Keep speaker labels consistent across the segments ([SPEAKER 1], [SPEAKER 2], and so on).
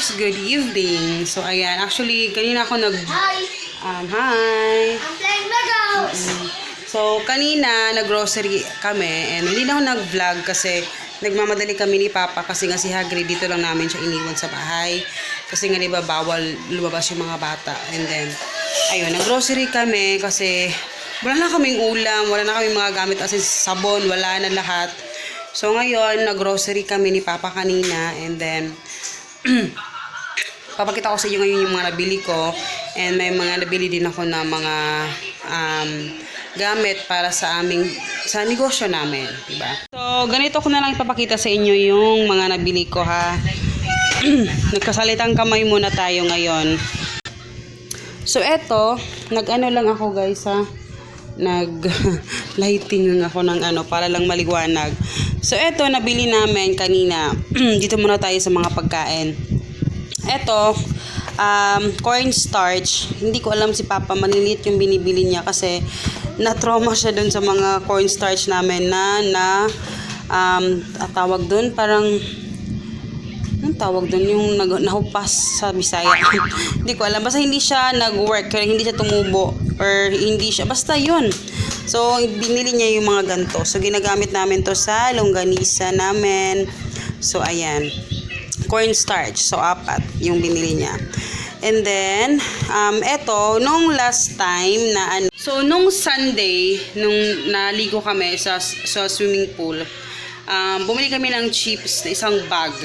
[SPEAKER 1] guys, good evening. So ayan, actually kanina ako
[SPEAKER 2] Hi!
[SPEAKER 1] hi.
[SPEAKER 2] I'm playing Legos!
[SPEAKER 1] So kanina nag-grocery kami and hindi na ako nag-vlog kasi nagmamadali kami ni Papa kasi nga si Hagrid dito lang namin siya iniwan sa bahay. Kasi nga diba bawal lumabas yung mga bata. And then, ayun, nag-grocery kami kasi wala na kaming ulam, wala na kaming mga gamit as in sabon, wala na lahat. So ngayon, nag-grocery kami ni Papa kanina and then papakita ko sa inyo ngayon yung mga nabili ko and may mga nabili din ako na mga gamit para sa negosyo namin, diba? So ganito ko na lang ipapakita sa inyo yung mga nabili ko, ha. Nagkasalitang kamay muna tayo ngayon. So eto, nag-ano lang ako guys, ha. Nag-lighting lang ako ng para lang maliwanag. So eto, nabili namin kanina. Dito muna tayo sa mga pagkain. Eto, cornstarch. Hindi ko alam si Papa, maliliit yung binibili niya kasi na-trauma siya dun sa mga cornstarch namin na tawag dun, parang anong tawag dun, yung nahupas sa Bisaya. Hindi ko alam, basta hindi siya nag-work, hindi siya tumubo or hindi siya, basta yun. So binili niya yung mga ganto. So ginagamit namin to sa longganisa namin. So ayan, cornstarch. So 4 yung binili niya. And then eto nung last time na so nung Sunday nung naligo kami sa swimming pool, bumili kami ng chips na isang bag.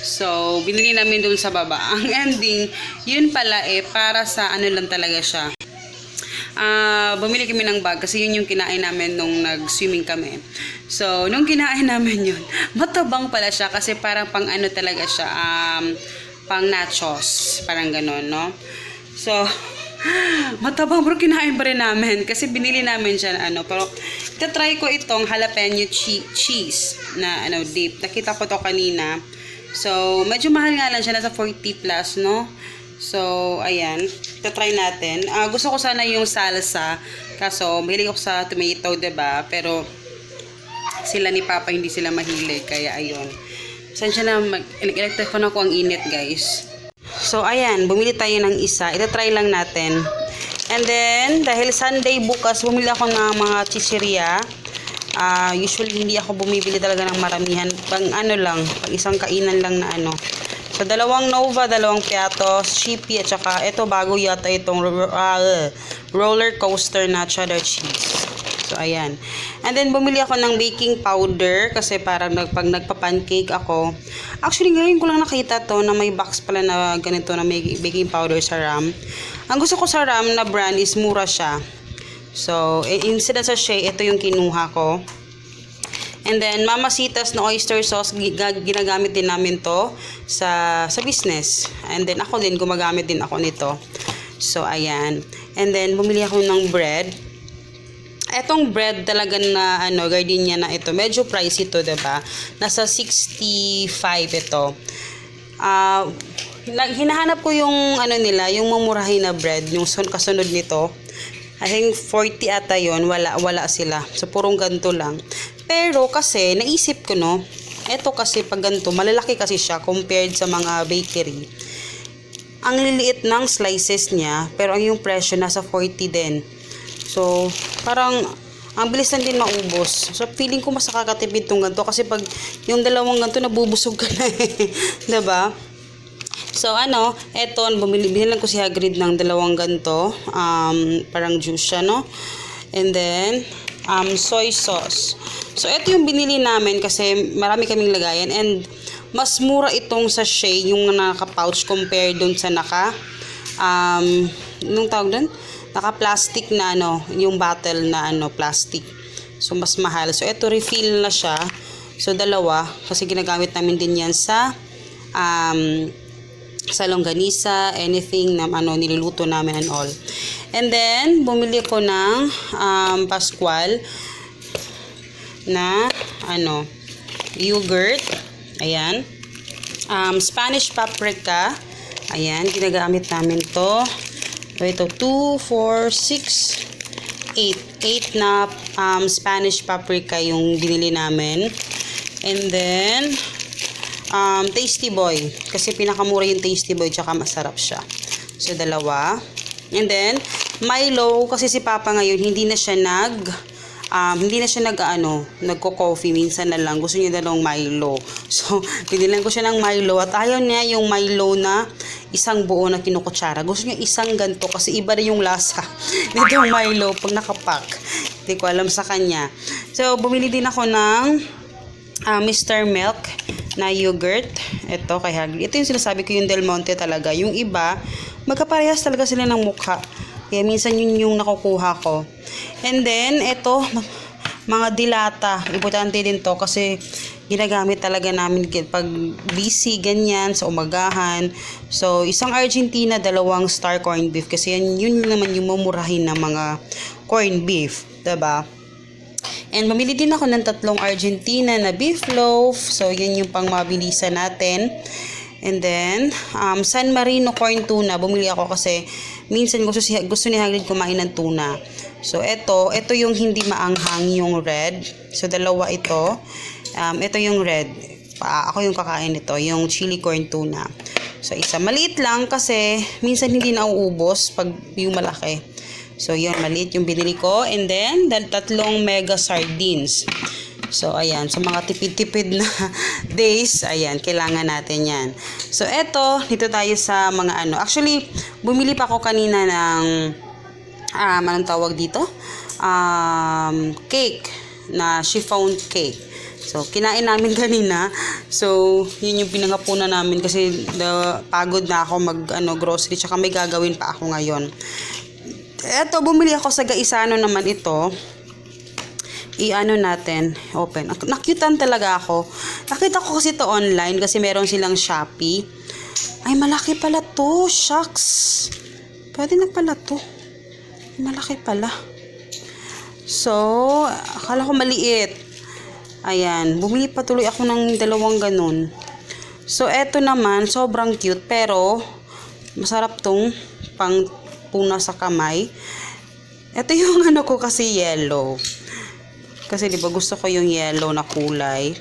[SPEAKER 1] So binili namin doon sa baba. Ang ending yun pala para sa lang talaga siya. Bumili kami ng bag kasi yun yung kinain namin nung nag-swimming kami. So, nung kinain namin yun, matabang pala siya kasi parang pang talaga siya, pang nachos, parang ganon, no? So, matabang pero kinain pa rin namin kasi binili namin siya pero try ko itong jalapeno cheese na dip. Nakita ko to kanina. So, medyo mahal nga lang siya, nasa 40 plus, no? So, ayan. Try natin. Gusto ko sana yung salsa. Kaso, mahilig ako sa tomato, diba? Pero, sila ni Papa hindi sila mahilig. Kaya, ayun. Saan siya na electric fan ako ang init, guys. So, ayan. Bumili tayo ng isa. Ito-try lang natin. And then, dahil Sunday bukas, bumili ako ng mga chichirya. Usually, hindi ako bumibili talaga ng maramihan. Pang lang. Pang isang kainan lang na So, 2 Nova, 2 Piatos, Shippy, at saka ito bago yata itong roller coaster na cheddar cheese. So, ayan. And then, bumili ako ng baking powder kasi parang pag nagpa-pancake ako. Actually, ngayon ko lang nakita to na may box pala na ganito na may baking powder sa Ram. Ang gusto ko sa Ram na brand is mura siya. So, instead sa Shea, ito yung kinuha ko. And then, Mamacita's na oyster sauce, ginagamit din namin to sa business. And then, ako din, gumagamit din ako nito. So, ayan. And then, bumili ako ng bread. Etong bread talaga na, gardenia na ito. Medyo pricey ito, diba? Nasa 65 ito. Hinahanap ko yung, nila, yung mamurahin na bread, yung kasunod nito. I think 40 ata yun, wala sila. So, purong ganito lang. Pero kasi, naisip ko eto kasi pag ganito, malalaki kasi siya compared sa mga bakery. Ang liliit ng slices niya, pero ang yung presyo nasa 40 din. So, parang, ang bilis lang din maubos. So, feeling ko mas nakakatipid tong ganito kasi pag yung dalawang ganito, nabubusog ka na diba? So, eto, binilan ko si Hagrid ng 2 ganito. Parang juice siya, no? And then, soy sauce. So, ito yung binili namin kasi marami kaming lagayan and mas mura itong sachet yung naka-pouch compared dun sa anong tawag dun? Naka-plastic na yung bottle na plastic. So, mas mahal. So, ito refill na siya. So, 2 kasi ginagamit namin din yan sa longganisa, anything na niluluto namin and all. And then, bumili ko ng Pascual na yogurt. Ayan. Spanish paprika. Ayan, ginagamit namin to. Ito, 2, 4, 6, 8 na Spanish paprika yung binili namin. And then Tasty Boy. Kasi pinakamura yung Tasty Boy, tsaka masarap siya. So, dalawa. And then, Milo, kasi si Papa ngayon, hindi na siya nagko-coffee, minsan na lang. Gusto niya dalawang Milo. So, pinilan ko siya ng Milo at ayaw niya yung Milo na isang buo na kinukutsara. Gusto niya isang ganto kasi iba rin yung lasa nitong Milo pag nakapack. Hindi ko alam sa kanya. So, bumili din ako ng Mr. Milk na yogurt. Ito kay Hagrid. Ito yung sinasabi ko, yung Del Monte talaga. Yung iba, magkaparehas talaga sila ng mukha. Kaya minsan yun yung nakukuha ko. And then, ito, mga dilata. Importante din to kasi ginagamit talaga namin pag busy, ganyan, sa umagahan. So, isang Argentina, 2 star corned beef. Kasi yun naman yung mamurahin ng mga corned beef. Diba? And mamili din ako ng 3 Argentina na beef loaf. So, yun yung pang mabilisan natin. And then, San Marino corn tuna. Bumili ako kasi minsan gusto ni Hagrid kumain ng tuna. So, ito yung hindi maanghang, yung red. So, 2 ito. Ito yung red. Ako yung kakain nito, yung chili corn tuna. So, isa. Maliit lang kasi minsan hindi nauubos pag yung malaki. So, yun, maliit yung binili ko. And then, 3 mega sardines. So, ayan. So, mga tipid-tipid na days, ayan, kailangan natin yan. So, dito tayo sa mga ano. Actually, bumili pa ako kanina ng, anong tawag dito? Cake, na chiffon cake. So, kinain namin kanina. So, yun yung pinangapunan namin kasi pagod na ako grocery. Tsaka may gagawin pa ako ngayon. Bumili ako sa Gaisano naman ito. Natin, open. Nakyutan talaga ako. Nakita ko kasi ito online kasi meron silang Shopee. Ay, malaki pala to. Shucks. Pwede na pala to. Malaki pala. So, akala ko maliit. Ayan, bumili pa tuloy ako ng 2 ganun. So, naman, sobrang cute pero masarap tong pang puna sa kamay. Ito yung ko kasi yellow. Kasi diba gusto ko yung yellow na kulay.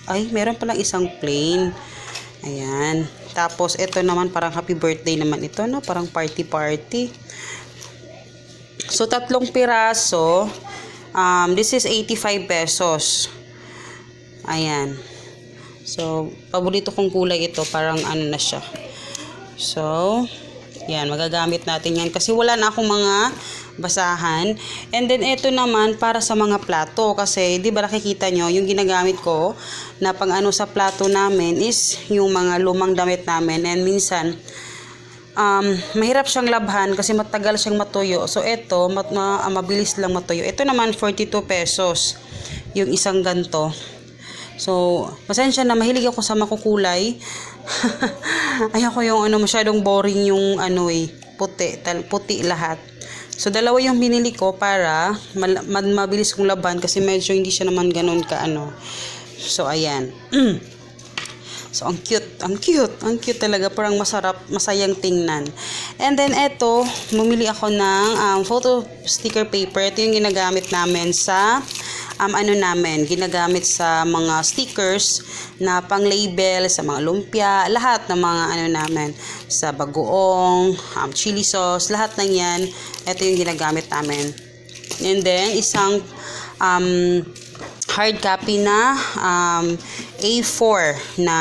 [SPEAKER 1] Ay, meron palang isang plain. Ayan. Tapos ito naman parang happy birthday naman ito, no? Parang party. So 3 piraso. This is 85 pesos. Ayan. So, paborito kong kulay ito. Parang na siya. So, yan, magagamit natin yan kasi wala na akong mga basahan. And then, ito naman para sa mga plato kasi, di ba nakikita nyo, yung ginagamit ko na pang sa plato namin is yung mga lumang damit namin. And minsan, mahirap siyang labhan kasi matagal siyang matuyo. So, ito, mabilis lang matuyo. Ito naman, 42 pesos yung isang ganto. So, pasensya na, mahilig ako sa makukulay. Ayoko yung masyadong boring yung puti lahat. So, 2 yung binili ko para mabilis kong laban kasi medyo hindi siya naman ganun So, ayan. So, ang cute talaga. Parang masayang tingnan. And then, bumili ako ng photo sticker paper. Ito yung ginagamit namin sa ginagamit sa mga stickers na pang-label, sa mga lumpia, lahat ng mga namin, sa bagoong, chili sauce, lahat ng yan, ito yung ginagamit namin. And then, isang hard copy na A4 na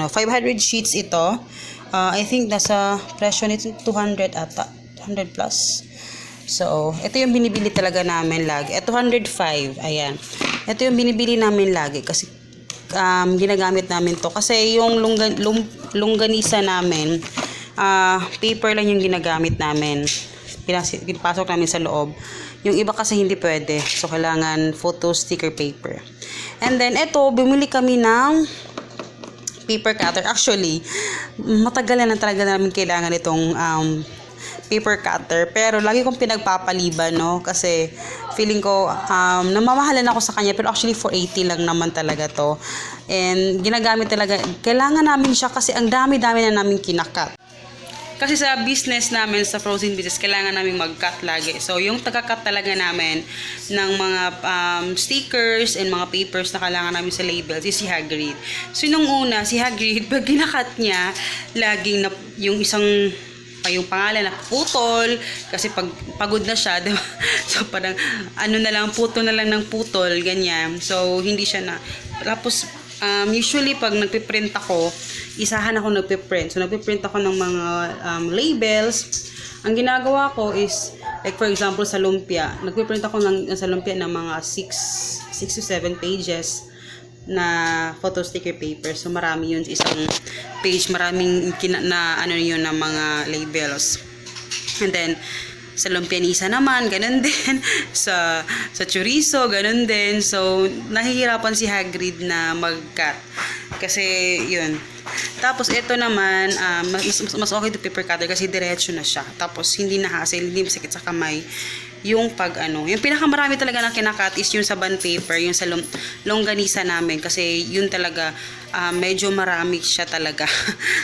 [SPEAKER 1] 500 sheets ito. I think nasa presyo nito 200 ata, 200 plus. So, ito yung binibili talaga namin lagi. Ito 105, ayan. Ito yung binibili namin lagi kasi ginagamit namin to. Kasi yung longganisa namin, paper lang yung ginagamit namin. Pinapasok namin sa loob. Yung iba kasi hindi pwede. So, kailangan photo sticker paper. And then, bumili kami ng paper cutter. Actually, matagal na talaga namin kailangan itong paper cutter, pero lagi kong pinagpapaliban, no? Kasi feeling ko namamahalan ako sa kanya, pero actually 480 lang naman talaga to. And ginagamit talaga, kailangan namin siya kasi ang dami-dami na namin kinakat. Kasi sa business namin, sa frozen business, kailangan namin mag-cut lagi. So, yung taga-cut talaga namin ng mga stickers and mga papers na kailangan namin sa labels is si Hagrid. So, nung una, si Hagrid, pag ginakat niya, laging yung isang yung pangalan na putol kasi pagod na siya, diba? So parang ano na lang, putol na lang ng putol, ganyan. So hindi siya na. Tapos usually pag nagpiprint ako, isahan ako nagpiprint. So nagpiprint ako ng mga labels. Ang ginagawa ko is like for example sa lumpia, nagpiprint ako sa lumpia ng mga 6 to 7 pages na photo sticker paper. So marami yun, isang page, maraming na ano yun na mga labels. And then sa lumpianisa naman, ganun din. sa chorizo, ganun din. So nahihirapan si Hagrid na mag-cut. Kasi yun. Tapos ito naman, mas okay to paper cutter kasi diretso na siya. Tapos hindi na hassle, hindi masakit sa kamay. Yung yung pinakamarami talaga na kinakat is yung sa bond paper, yung sa longganisa namin kasi yun talaga medyo marami siya talaga.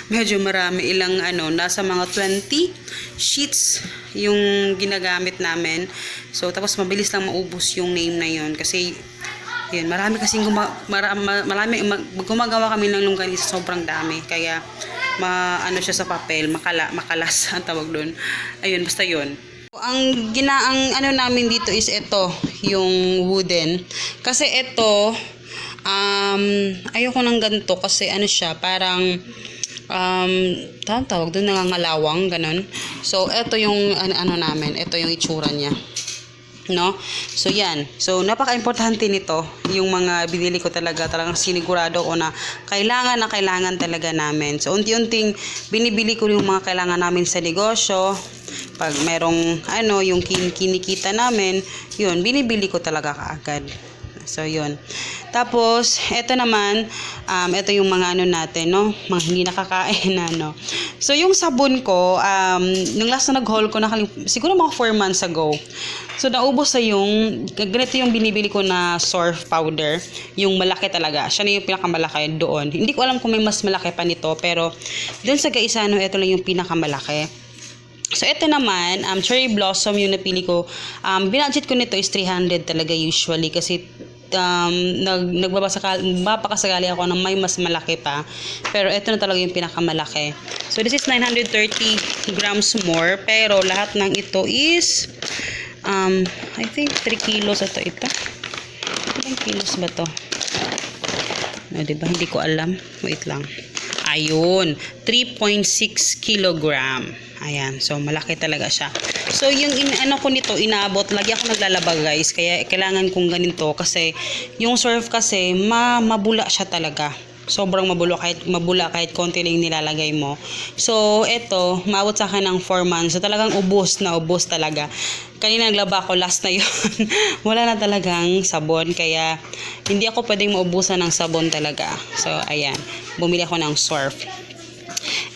[SPEAKER 1] Medyo marami, ilang nasa mga 20 sheets yung ginagamit namin. So tapos mabilis lang maubos yung name na yun kasi yun, marami kasing gumagawa kami ng longganisa, sobrang dami. Kaya siya sa papel, makalas ang tawag doon. Ayun, basta yun. Ang namin dito is ito, yung wooden. Kasi ito, ayoko ng ganito kasi siya, parang tawag doon, nangangalawang, ganun. So, ito yung namin, ito yung itsura niya. No? So, yan. So, napaka-importante nito, yung mga binili ko talagang sinigurado ko na kailangan talaga namin. So, unti-unting binibili ko yung mga kailangan namin sa negosyo. Pag merong yung kinikita namin, yun, binibili ko talaga kaagad. So, yun. Tapos, eto naman, eto yung mga natin, no? Mga hindi nakakain na, So, yung sabon ko, nung last na nag-haul ko, siguro mga 4 months ago. So, naubos ganito yung binibili ko na surf powder. Yung malaki talaga. Siya na yung pinakamalaki doon. Hindi ko alam kung may mas malaki pa nito, pero doon sa Gaisano, ito lang yung pinakamalaki. So, ito naman, cherry blossom yung napili ko. Binudget ko nito is 300 talaga usually kasi nagpapakasakali ako ng may mas malaki pa. Pero ito na talaga yung pinakamalaki. So, this is 930 grams more. Pero lahat ng ito is, I think 3 kilos ito. Ilang kilos ba to? No, diba? Hindi ko alam. Wait lang. Ayun, 3.6 kilogram. Ayan, so malaki talaga siya. So yung ko nito, inaabot, lagi ako naglalaba guys, kaya kailangan kong ganito kasi yung surf kasi mabula siya talaga. Sobrang mabula kahit konti lang nilalagay mo. So eto, maabot sa akin ng 4 months. So talagang ubos talaga. Kanina naglaba ako, last na yun. Wala na talagang sabon, kaya hindi ako pwedeng maubusan ng sabon talaga. So ayan, bumili ako ng surf.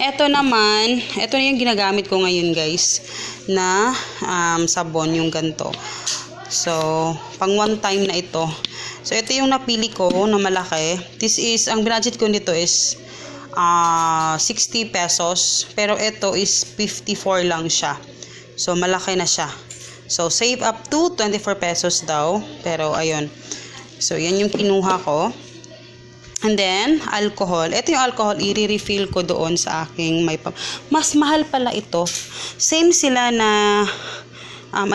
[SPEAKER 1] Ito naman, ito na yung ginagamit ko ngayon guys, na sabon, yung ganito. So, pang one time na ito. So, ito yung napili ko na malaki. This is, ang budget ko nito is 60 pesos. Pero ito is 54 lang siya. So, malaki na siya. So, save up to 24 pesos daw. Pero, ayun. So, yan yung kinuha ko. And then, alcohol. Ito yung alcohol, i-refill ko doon sa aking mas mahal pala ito. Same sila na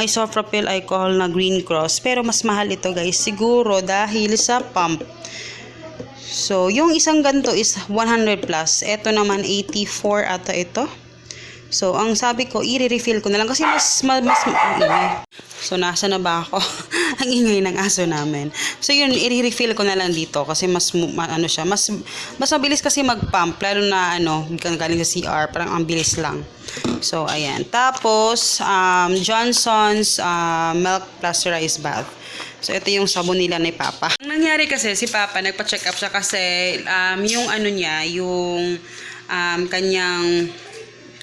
[SPEAKER 1] isopropyl alcohol na Green Cross. Pero mas mahal ito guys. Siguro dahil sa pump. So, yung isang ganito is 100 plus. Ito naman 84 ata ito. So, ang sabi ko, i-refill ko na lang kasi mas So, nasa na ba ako? Ang ingay ng aso namin. So, yun, i-refill ko na lang dito kasi mas mabilis kasi mag-pump. Lalo na, galing sa CR, parang ang bilis lang. So, ayan. Tapos, Johnson's Milk Pasteurized Bath. So, ito yung sabon nila ni Papa. Ang nangyari kasi, si Papa, nagpa-check up siya kasi yung yung kanyang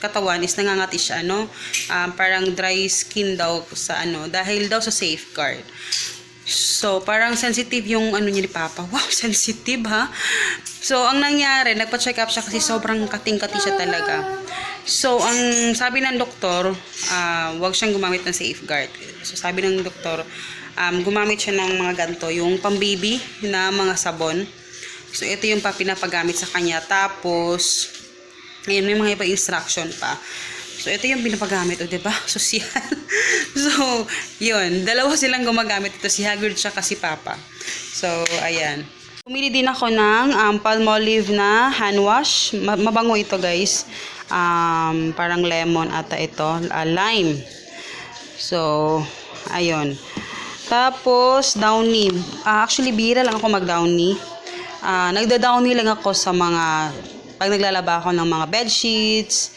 [SPEAKER 1] katawan is nangangati siya, parang dry skin daw sa dahil daw sa safeguard. So, parang sensitive yung niya ni Papa. Wow, sensitive ha? So, ang nangyari, nagpa-check up siya kasi sobrang kating-kati siya talaga. So, ang sabi ng doktor, wag siyang gumamit ng safeguard. So, sabi ng doktor, gumamit siya ng mga ganito, yung pambaby na mga sabon. So, ito yung pinapagamit sa kanya. Tapos, ngayon may mga iba instruction pa. So, ito yung pinapagamit, o diba? Social. So, yun. Dalawa silang gumagamit ito. Si Hagrid siya kasi Papa. So, ayan. Pumili din ako ng Palmolive na hand wash. Mabango ito, guys. Parang lemon ata ito. Lime. So, ayun. Tapos, Downy. Actually, bihira lang ako mag-Downy. Nagda-Downy lang ako sa mga pag naglalaba ako ng mga bedsheets,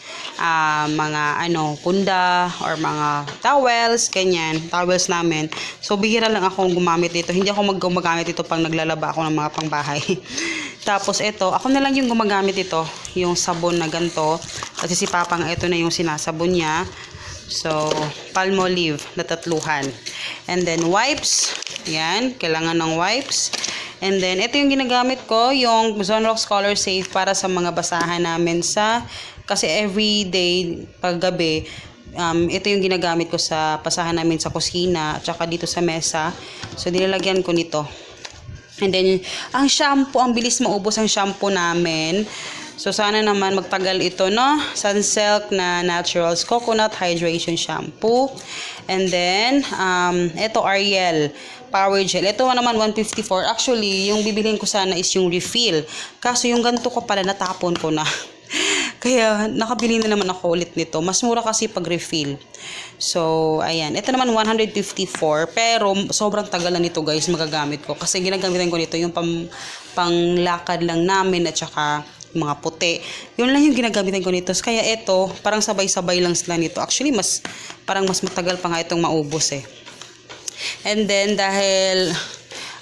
[SPEAKER 1] mga punda, or mga towels, ganyan, towels namin. So, bihira lang akong gumamit dito. Hindi ako gumagamit dito pag naglalaba ako ng mga pangbahay. Tapos, ito, ako na lang yung gumagamit ito, yung sabon na ganito. Kasi si Papa nga, ito na yung sinasabon niya. So, Palmolive na tatluhan. And then, wipes. Yan, kailangan ng wipes. And then, ito yung ginagamit ko, yung Zonrox Color Safe para sa mga basahan namin kasi every day, paggabi, ito yung ginagamit ko sa basahan namin sa kusina, at saka dito sa mesa. So, nilalagyan ko nito. And then, ang shampoo, ang bilis maubos ang shampoo namin. So, sana naman magtagal ito, no? Sunsilk na Naturals Coconut Hydration Shampoo. And then, ito Ariel Power Gel. Ito naman 154. Actually, yung bibilhin ko sana is yung refill. Kaso yung ganito ko pala natapon ko na. Kaya nakabili na naman ako ulit nito. Mas mura kasi pag refill. So, ayan. Ito naman 154. Pero sobrang tagal na nito, guys, magagamit ko. Kasi ginagamitan ko nito yung panglakad lang namin at saka mga puti. Yun lang yung ginagamitan ko nito. Kaya ito, parang sabay-sabay lang sila nito. Actually, parang mas matagal pa nga itong maubos eh. And then, dahil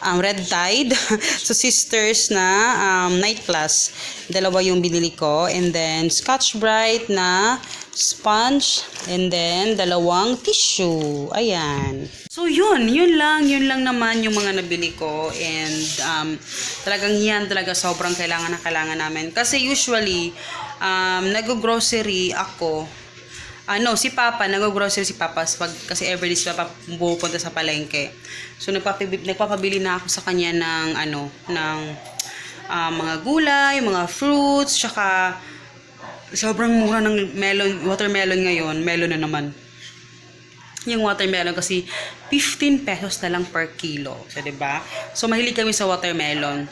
[SPEAKER 1] Red Tide, so Sisters na Night Plus, dalawa yung binili ko. And then, Scotch Brite na sponge. And then, dalawang tissue. Ayan. So, yun lang naman yung mga nabili ko. And, talagang yan talaga sobrang kailangan na kailangan namin. Kasi usually, nag-grocery ako. Si Papa, nag-grocery si Papa kasi everyday si Papa pupunta sa palengke. So, nagpapabili na ako sa kanya ng mga gulay, mga fruits, tsaka sobrang mura ng watermelon ngayon. Melon na naman. Yung watermelon kasi 15 pesos na lang per kilo. So, diba? So, mahilig kami sa watermelon.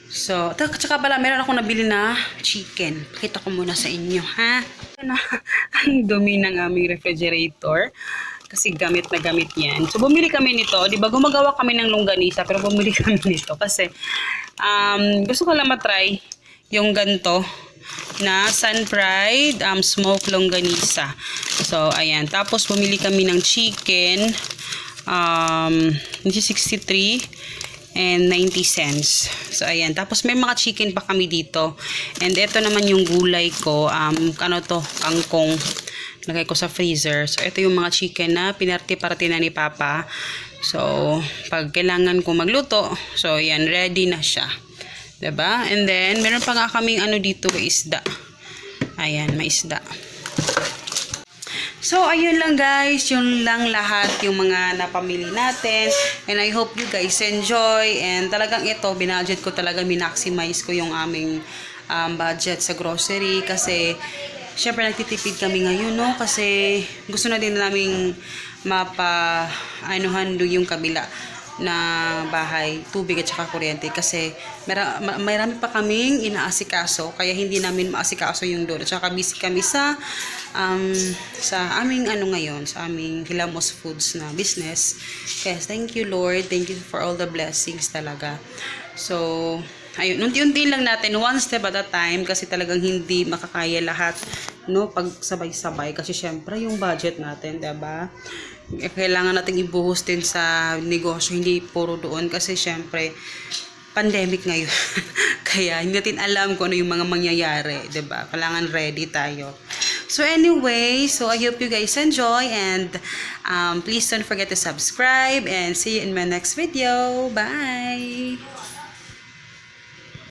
[SPEAKER 1] So, tsaka pala, meron akong nabili na chicken. Pakita ko muna sa inyo, ha? Ang dumi ng aming refrigerator. Kasi gamit na gamit yan. So, bumili kami nito. Diba, gumagawa kami ng longganisa, pero bumili kami nito. Kasi, gusto ko lang matry yung ganito na sun-fried smoked longganisa. So, ayan. Tapos, bumili kami ng chicken. 63 and 90 cents. So, ayan. Tapos, may mga chicken pa kami dito. And, ito naman yung gulay ko. Kangkong. Lagay ko sa freezer. So, ito yung mga chicken na pinarte-parte na ni Papa. So, pag kailangan ko magluto, so, ayan, ready na siya. Diba? And then, meron pa nga kaming dito, isda. Ayan, may isda. So, ayun lang guys, yun lang lahat yung mga napamili natin. And I hope you guys enjoy. And talagang ito, binudget ko talaga, minaximize ko yung aming budget sa grocery. Kasi, syempre nagtitipid kami ngayon, no? Kasi gusto na din naming mapa-anuhan yung kabila na bahay, tubig at saka kuryente. Kasi marami pa kaming inaasikaso, kaya hindi namin maasikaso yung doon. At saka busy kami sa aming ngayon, sa aming Hilamos Foods na business. Kaya thank you Lord, thank you for all the blessings talaga. So, ayun, unti-unti lang natin, one step at a time, kasi talagang hindi makakaya lahat, no, pag sabay-sabay. Kasi syempre yung budget natin, diba? Kailangan natin ibuhos din sa negosyo, hindi puro doon, kasi syempre pandemic ngayon. Kaya hindi natin alam kung ano yung mga mangyayari, diba? Kailangan ready tayo. So anyway, so I hope you guys enjoy, and please don't forget to subscribe, and see you in my next video. Bye!